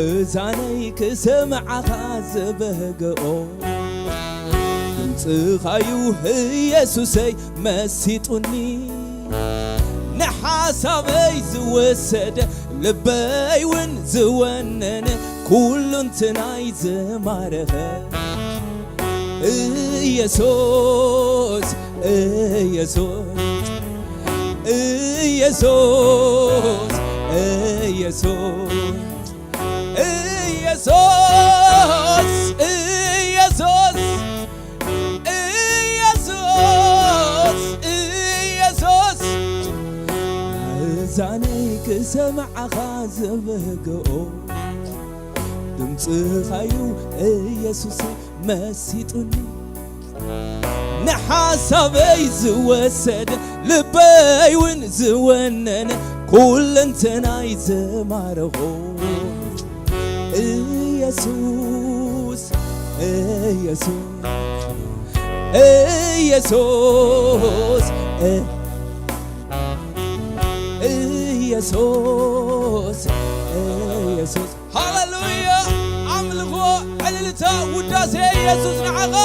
እዛነይ ክሰምዓኻ ዝበህግኦ ድምፅኻዩ ኢየሱሰይ መሲጡኒ። ንሓሳበይ ዝወሰደ ልበይ እውን ዝወነነ ኩሉንትናይ ዝማረኸ ኢየሱስ ኢየሱስ ኢየሱስ ኢየሱስ ኢየሱስ ኢየሱስ ኢየሱስ ኢየሱስ እዛነይ ክሰምዓኻ ዝበህግኦ ድምፅኻዩ ኢየሱስ መሲጡኒ። ንሓሳበይ ዝወሰደ ልበይ እውን ዝወነነ ኩለንተናይ ዝማረኾ ኢየሱስ ኢየሱስ ኢየሱስ ኢየሱስ ኢየሱስ ሃሌሉያ። ኣምልኾ፣ ዕልልታ፣ ውዳሴ ኢየሱስ ንዓኻ።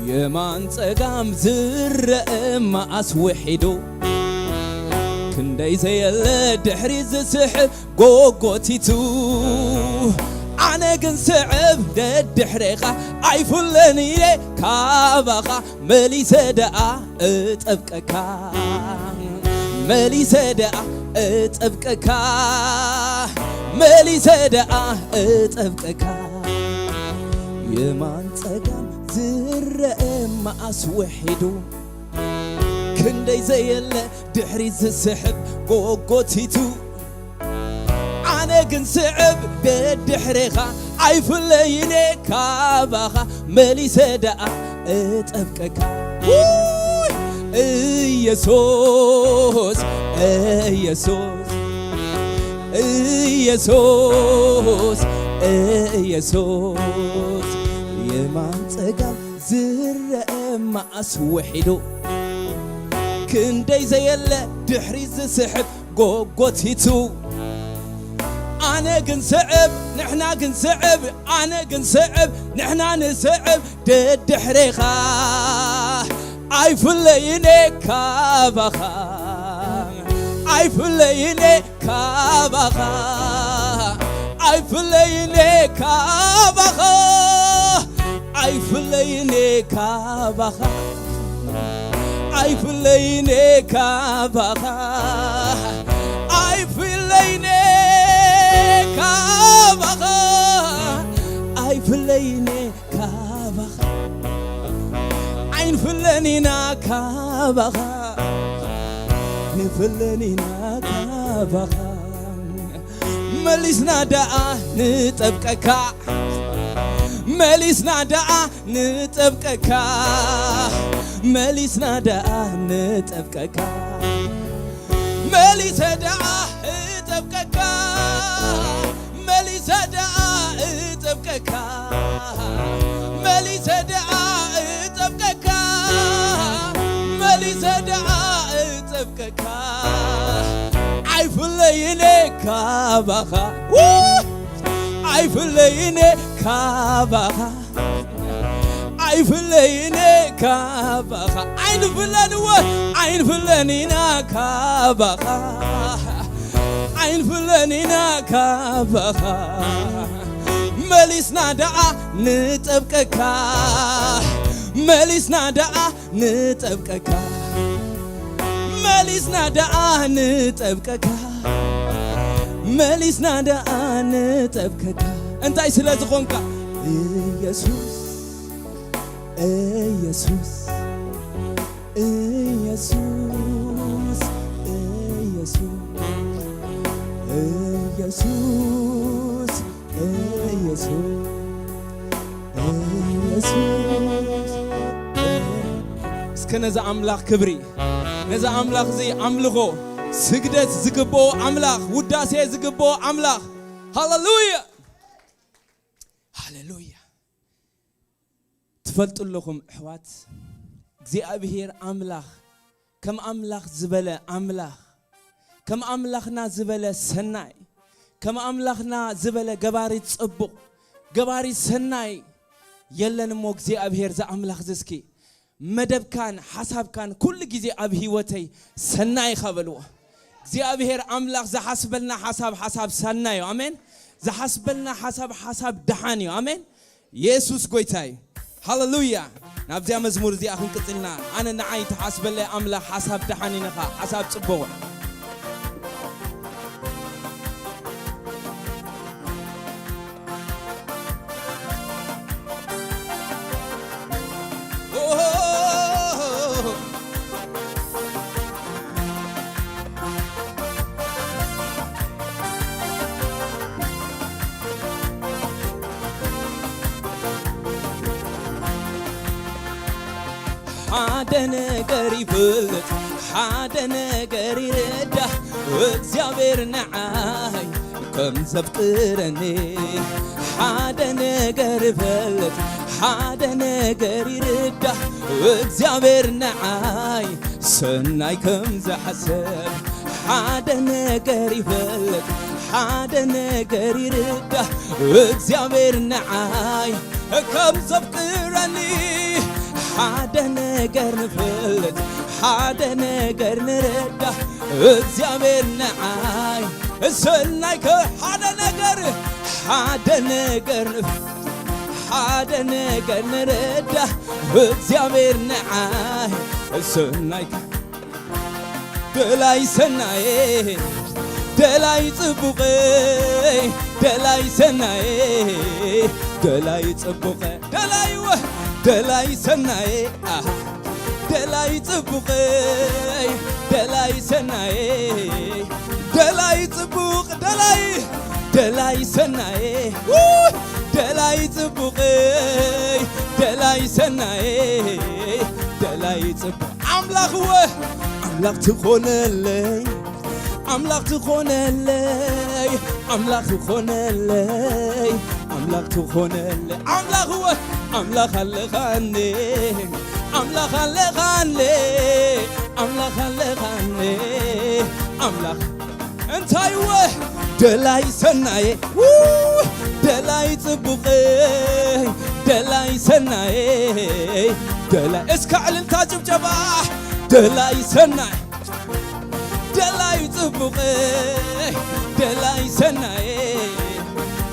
የማን ጸጋም ዝረአ መዓስ ውሒዱ ክንደይ ዘየለ ድሕሪ ዝስሕብ ጎጎቲቱ ኣነ ግን ስዕብ ደድሕሬኻ ኣይፍለን ኢለ ካባኻ መሊሰ ደኣ እጠብቀካ መሊሰ ደኣ እጠብቀካ መሊሰ ደኣ እጠብቀካ የማን ጸጋም ዝረአ መዓስ ውሒዱ ክንደይ ዘየለ ድሕሪ ዝስሕብ ጎጎቲቱ ኣነ ግን ስዕብ ደድሕሬኻ ኣይፍለይኔ ካባኻ መሊሰ ደኣ እጠብቀካ ኢየሱስ ኢየሱስ ኢየሱስ ኢየሱስ የማን ጸጋም ዝረአ መዓስ ውሒዱ ክንደይ ዘየለ ድሕሪ ዝስሕብ ጎጎቲቱ ኣነ ግን ስዕብ ንሕና ግን ስዕብ ኣነ ግን ስዕብ ንሕና ንስዕብ ደድሕሬኻ ኣይፍለይኔ ካባኻ ኣይፍለይኔ ካባኻ ኣይፍለይኔ ካባኻ ኣይፍለይኔ ካባኻ ኣይፍለይኔ ካባኻ ኣይፍለይኔ ካባኻ ኣይፍለይኔ ካባኻ ኣይንፍለኒና ካባኻ ንፍለኒና ካባኻ መሊስና ደኣ ንጠብቀካ መሊስና ደኣ ንጠብቀካ መሊስና ደኣ ንጠብቀካ መሊሰ ደኣ እጠብቀካ መሊሰ ደኣ እጠብቀካ መሊሰ ደኣ እጠብቀካ መሊሰ ደኣ እጠብቀካ ኣይፍለይኔ ካባኻ ኣይፍለይኔ ካባኻ ኣይፍለይኔ ካባኻ ኣይንፍለንወ ኣይንፍለኒና ካባኻ ኣይንፍለኒና ካባኻ መሊስና ደኣ ንጠብቀካ መሊስና ደኣ ንጠብቀካ መሊስና ደኣ ንጠብቀካ መሊስና ደኣ ንጠብቀካ እንታይ ስለ ዝኾንካ ኢየሱስ ኢየሱስ ኢየሱስ ኢየሱስ ኢየሱስ ኢየሱስ እስከ ነዚ ኣምላኽ ክብሪ ነዚ ኣምላኽ እዚ ኣምልኾ ስግደት ዝግብኦ ኣምላኽ ውዳሴ ዝግብኦ ኣምላኽ ሃሌሉያ፣ ሃሌሉያ። ትፈልጡ ኣለኹም ኣሕዋት፣ እግዚኣብሔር ኣምላኽ ከም ኣምላኽ ዝበለ ኣምላኽ፣ ከም ኣምላኽና ዝበለ ሰናይ፣ ከም ኣምላኽና ዝበለ ገባሪ ጽቡቕ፣ ገባሪ ሰናይ የለን እሞ፣ እግዚኣብሔር ዝኣምላኽ ዝስኪ መደብካን ሓሳብካን ኩሉ ግዜ ኣብ ህይወተይ ሰናይ ኢኻ በልዎ። እግዚኣብሔር ኣምላኽ ዝሓስበልና ሓሳብ፣ ሓሳብ ሰናይ እዩ። ኣሜን። ዝሓስበልና ሓሳብ፣ ሓሳብ ደሓን እዩ። ኣሜን። የሱስ ጎይታ እዩ። ሃሌሉያ። ናብዚኣ መዝሙር እዚኣ ክንቅጽልና፣ ኣነ ንዓይ ትሓስበለይ ኣምላኽ ሓሳብ ደሓን ኢኻ፣ ሓሳብ ጽቡቕ። ሓደ ነገር ይፈልጥ፣ ሓደ ነገር ይርዳእ፣ እግዚኣብሔር ንዓይ ከም ዘፍቅረኒ። ሓደ ነገር ይፈልጥ፣ ሓደ ነገር ይርዳእ፣ እግዚኣብሔር ንዓይ ሰናይ ከም ዝሓስብ። ሓደ ነገር ይፈልጥ፣ ሓደ ነገር ይርዳእ፣ እግዚኣብሔር ንዓይ ከም ዘፍቅረኒ። ሓደ ነገር ንፈልጥ፣ ሓደ ነገር ንረዳእ፣ እግዚኣብሔር ንዓይ ሰናይ ከ-፣ ሓደ ነገር፣ ሓደ ነገር ንፍ-፣ ሓደ ነገር ንረዳእ፣ እግዚኣብሔር ንዓይ ሰናይ ከ-፣ ደላይ ሰናየ፣ ደላይ ጽቡቐይ፣ ደላይ ሰናየ፣ ደላይ ጽቡቐ፣ ደላይ ወ-፣ ደላይ ሰናየ፣ ኣሃ፣ ደላይ ጽቡቐይ፣ ደላይ ሰናየ፣ ደላይ ጽቡቕ፣ ደላይ፣ ደላይ ሰናየ፣ ው-፣ ደላይ ጽቡቐይ፣ ደላይ ሰናየ፣ ደላይ ጽቡቕ። ኣምላኽወ ኣምላኽ ትኾነለይ፣ ኣምላኽ ትኾነለይ፣ ኣምላኽ ትኾነለይ፣ ኣምላኽ ትኾነለይ። ኣምላኽወ ኣምላኽ ኣለኻኒ፣ ኣምላኽ ኣለኻኒ፣ ኣምላኽ ኣለኻኒ። ኣምላኽ እንታይ ወ-፣ ደላይ ሰናየ፣ ው-፣ ደላይ ጽቡቐይ፣ ደላይ ሰናየ፣ ደላይ፣ እስከ ዕልልታ ጭብጨባ። ደላይ ሰናይ፣ ደላይ ጽቡቐይ፣ ደላይ ሰናየ፣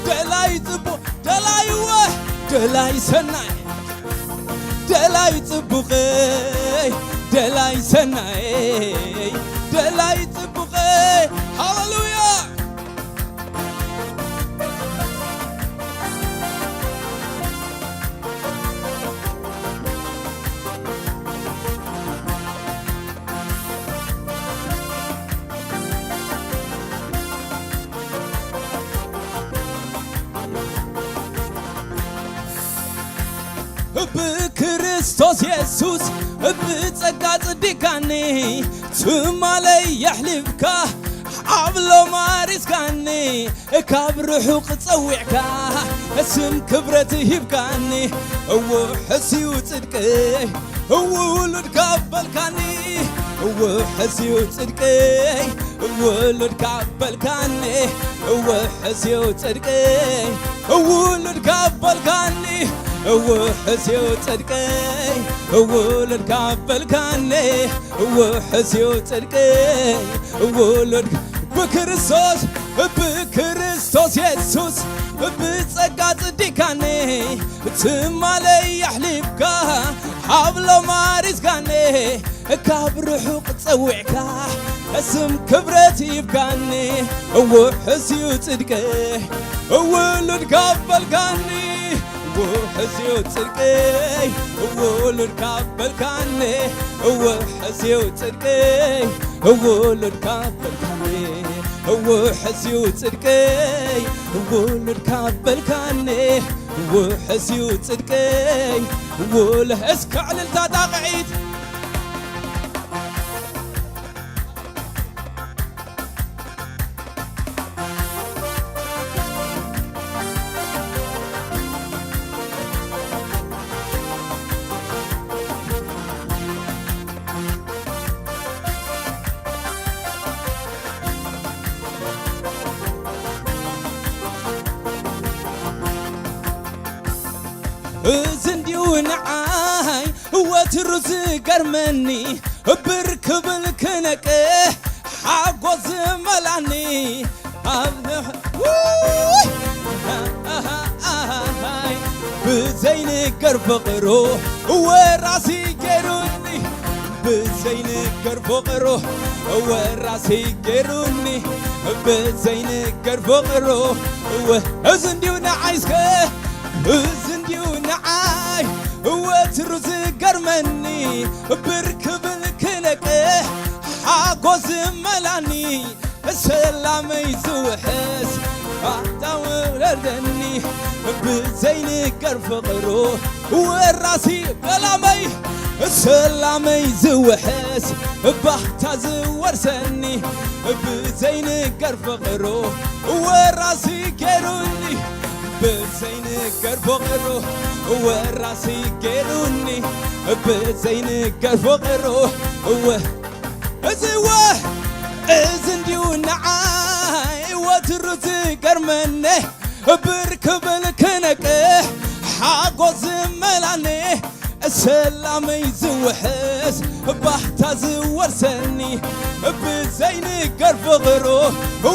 ደላይ ጽቡቕ፣ ደላይ ወ-፣ ደላይ ሰናይ፣ ደላይ ጽቡቐይ፣ ደላይ ሰናየ፣ ደላይ ጽቡቐይ። ሃሌሉያ። ብክርስቶስ የሱስ ብጸጋ ጽዲቃኒ፣ ትማለይ የሕሊፍካ ኣብ ሎማ ሪስካኒ፣ ካብ ርሑቕ ጸዊዕካ ስም ክብረት ሂብካኒ። እዎ ሕስዩ ጽድቀይ፣ እዎ ውሉድ ካበልካኒ። እዎ ሕስዩ ጽድቀይ፣ እዎ ውሉድ ካበልካኒ። እዎ ሕስዩ ጽድቀይ፣ እዎ ውሉድ ካበልካኒ። እዎ ሕስዩ ጽድቀይ፣ እዎ ውሉድ ካበልካኒ። እዎ ሕስዩ ጽድቀይ፣ እዎ ውሉድ ብክርስቶስ፣ ብክርስቶስ የሱስ ብጸጋ ጽዲካኒ። ትማለይ ኣሕሊፍካ ኣብ ሎማ ሪስካኒ፣ ካብ ርሑቕ ጸዊዕካ ስም ክብረት ሂብካኒ። እዎ ሕስዩ ጽድቀይ፣ እዎ ውሉድ ካበልካኒ። እዎ ሕስዩ ጽድቀይ፣ እዎ ውሉድ ካበልካኒ። እዎ ሕስዩ ጽድቀይ፣ እዎ ውሉድ ካበልካኒ። እዎ ሕስዩ ጽድቀይ፣ እዎ ውሉድ ካበልካኒ። እዎ ሕስዩ ጽድቀይ፣ እዎ ለ-፣ እስከ ዕልልታ ጣቕዒት። እዚ እንድዩ ንዓይ ወትሩ ዝገርመኒ፣ ብር ክብል ክነቅሕ ሓጎስ ዝመልኣኒ። ኣብ ውይ! ብዘይንገር ፍቕሩ ወራሲ ገይሩኒ፣ ብዘይንገር ፍቕሩ ወራሲ ገይሩኒ፣ ብዘይንገር ፍቕሩ ወ-፣ እዚ እንድዩ ንዓይ እስከ፣ እዚ እንድዩ ንዓይ ወትሩ ዝገርመኒ፣ ብር ክብል ክነቅሕ ሓጎስ ዝመላኒ፣ ሰላመይ ዝውሕስ ኣታ ውረደኒ፣ ብዘይንገር ፍቕሩ ወራሲ ሰላመይ፣ ሰላመይ ዝውሕስ ባህታ ዝወርሰኒ፣ ብዘይንገር ፍቕሩ ወራሲ ገይሩኒ፣ ብዘይንገር ፍቕሩ ወራሲ ገይሩኒ፣ ብዘይንገር ፍቕሩ ወ-፣ እዚ ወ-፣ እዚ እንድዩ ንዓይ ወትሩ ዝገርመኒ፣ ብር ክብል ክነቅሕ ሓጎስ ዝመላኒ፣ ሰላመይ ዝውሕስ ባህታ ዝወርሰኒ፣ ብዘይንገር ፍቕሩ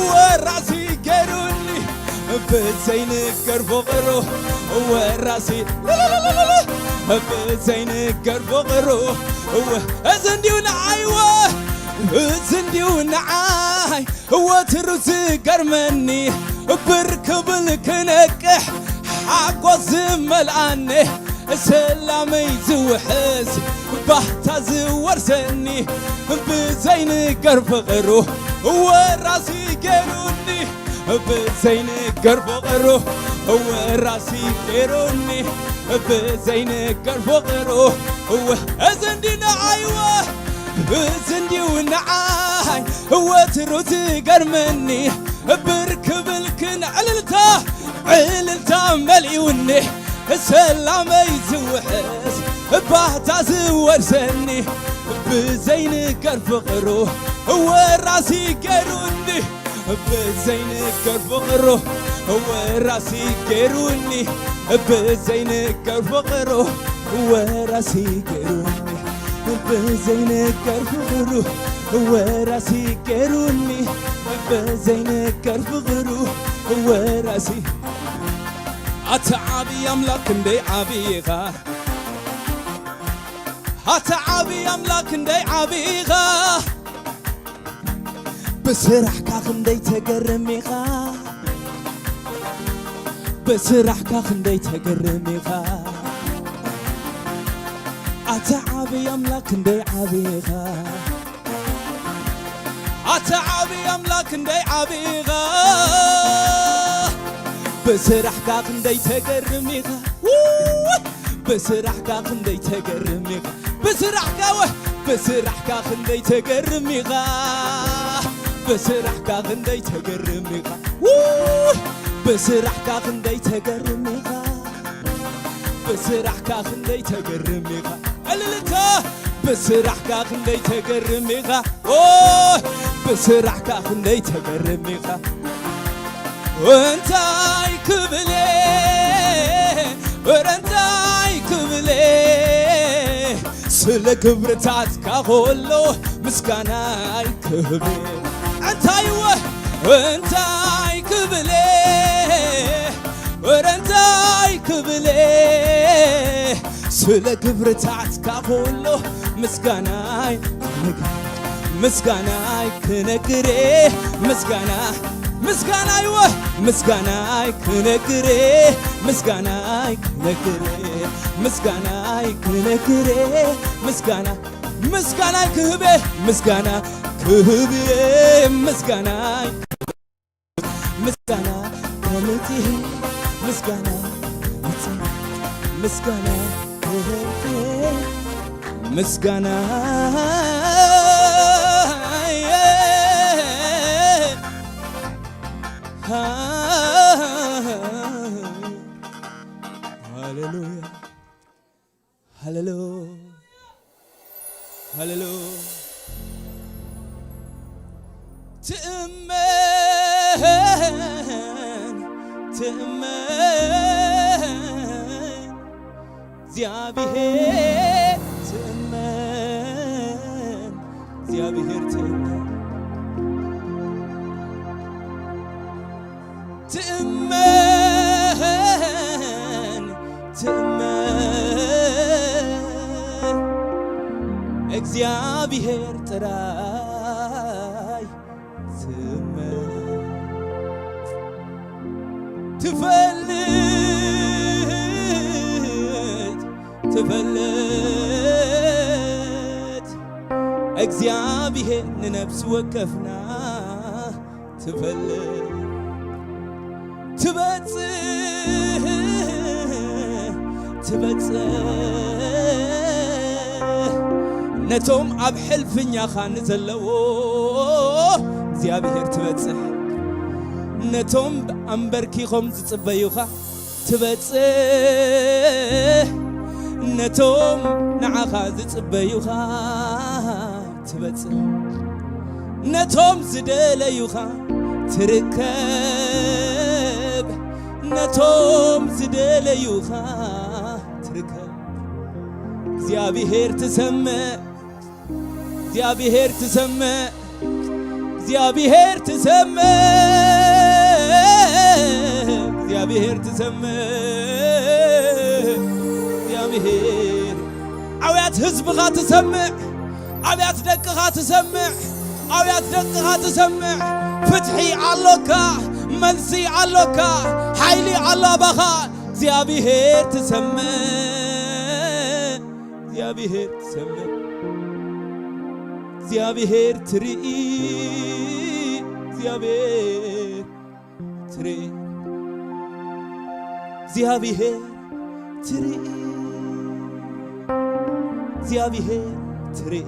ወራሲ ገይሩኒ፣ ብዘይንገር ፍቕሩ ወራሲ፣ ብዘይንገር ፍቕሩ ወ-፣ እዚ እንድዩ ንዓይ ወ-፣ እዚ እንድዩ ንዓይ ወትሩ ዝገርመኒ፣ ብር ክብል ክነቅሕ ሓጎስ ዝመልኣኒ፣ ሰላመይ ዝውሕስ ባህታ ዝወርሰኒ፣ ብዘይንገር ፍቕሩ ወራሲ ገይሩኒ፣ ብዘይንገር ፍቕሩ ወራሲ ገይሩኒ፣ ብዘይንገር ፍቕሩ ወ-፣ እዚ እንድዩ ንዓይ ወ-፣ እዚ እንድዩ ንዓይ ወትሩ ዝገርመኒ፣ ብር ክብል ክን-፣ ዕልልታ፣ ዕልልታ መሊኡኒ፣ ሰላመይ ዝውሕስ ባህታ ዝወርሰኒ፣ ብዘይንገር ፍቕሩ ወራሲ ገይሩኒ፣ ብዘይንገር ፍቕሩ ወራሲ ገይሩኒ፣ ብዘይንገር ፍቕሩ ወራሲ ገይሩኒ፣ ብዘይንገር ፍቕሩ ወራሲ ገይሩኒ፣ ብዘይንገር ፍቕሩ ወራሲ። ኣታ ዓቢ ኣምላኽ ክንደይ ዓቢ ኢኻ፣ ኣታ ዓቢ ኣምላኽ ክንደይ ዓቢ ኢኻ፣ ብስራሕካ ክንደይ ተገርም ኢኻ፣ ብስራሕካ ክንደይ ተገርም ኢኻ። ኣታ ዓቢ ኣምላኽ ክንደይ ዓቢ ኢኻ፣ ኣታ ዓቢ ኣምላኽ ክንደይ ዓቢ ኢኻ፣ ብስራሕካ ክንደይ ተገርም ኢኻ። ውይ! ብስራሕካ ክንደይ ተገርም ኢኻ፣ ብስራሕካ ወ-፣ ብስራሕካ ክንደይ ተገርም ኢኻ፣ ብስራሕካ ክንደይ ተገርም ኢኻ። ውይ! ብስራሕካ ክንደይ ተገርም ኢኻ፣ ብስራሕካ ክንደይ ተገርም ኢኻ። ዕልልታ! ብስራሕካ ክንደይ ተገርም ኢኻ፣ ኦ፣ ብስራሕካ ክንደይ ተገርም ኢኻ። እንታይ ክብል እየ፣ ኧረ እንታይ ክብል እየ፣ ስለ ግብርታትካ ኾሎ ምስጋናይ ክህብ እየ። እንታይ ወ-፣ እንታይ ክብል እየ፣ ኧረ እንታይ ክብል እየ፣ ስለ ግብርታትካ ኾሎ ምስጋናይ ክነግ-፣ ምስጋናይ ክነግር እየ፣ ምስጋና፣ ምስጋናይ ወ-፣ ምስጋናይ ክነግር እየ፣ ምስጋናይ ክነግር እየ፣ ምስጋናይ ክነግር እየ፣ ምስጋና፣ ምስጋናይ ክህብ እየ፣ ምስጋና ክህብ እየ፣ ምስጋናይ ምስጋና ከምቲ ምስጋና ምስጋና ምስጋና ሃሌሉያ ሃሌሉ ሃሌሉ ትእመን ትእመን እግዚኣብሔር ትእመን፣ እግዚኣብሔር ትእመን፣ ትእመን፣ ትእመን፣ እግዚኣብሔር ጥራይ ትእመን። ትፈልጥ፣ ትፈልጥ፣ እግዚኣብሔር ንነፍሲ ወከፍና ትፈልጥ። ትበጽሕ፣ ትበጽሕ፣ ነቶም ኣብ ሕልፍኛኻ ንዘለዎ እግዚኣብሔር ትበጽሕ። ነቶም ኣንበርኪኾም ዝጽበዩኻ ትበጽሕ፣ ነቶም ንዓኻ ዝጽበዩኻ ትበጽሕ፣ ነቶም ዝደለዩኻ ትርከብ፣ ነቶም ዝደለዩኻ ትርከብ። እግዚኣብሔር ትሰምዕ፣ እግዚኣብሔር ትሰምዕ፣ እግዚኣብሔር ትሰምዕ፣ እግዚኣብሔር ትሰምዕ። እግዚኣብሔር ኣብያት ህዝብኻ ትሰምዕ፣ ኣብያት ደቅኻ ትሰምዕ፣ ኣብያት ደቅኻ ትሰምዕ። ፍትሒ ኣሎካ፣ መልሲ ኣሎካ፣ ሓይሊ ኣሎ ኣባኻ። እግዚኣብሔር ትሰምዕ፣ እግዚኣብሔር ትሰምዕ፣ እግዚኣብሔር ትርኢ፣ እግዚኣብሔር ትርኢ፣ እግዚኣብሔር ትርኢ፣ እግዚኣብሔር ትርኢ።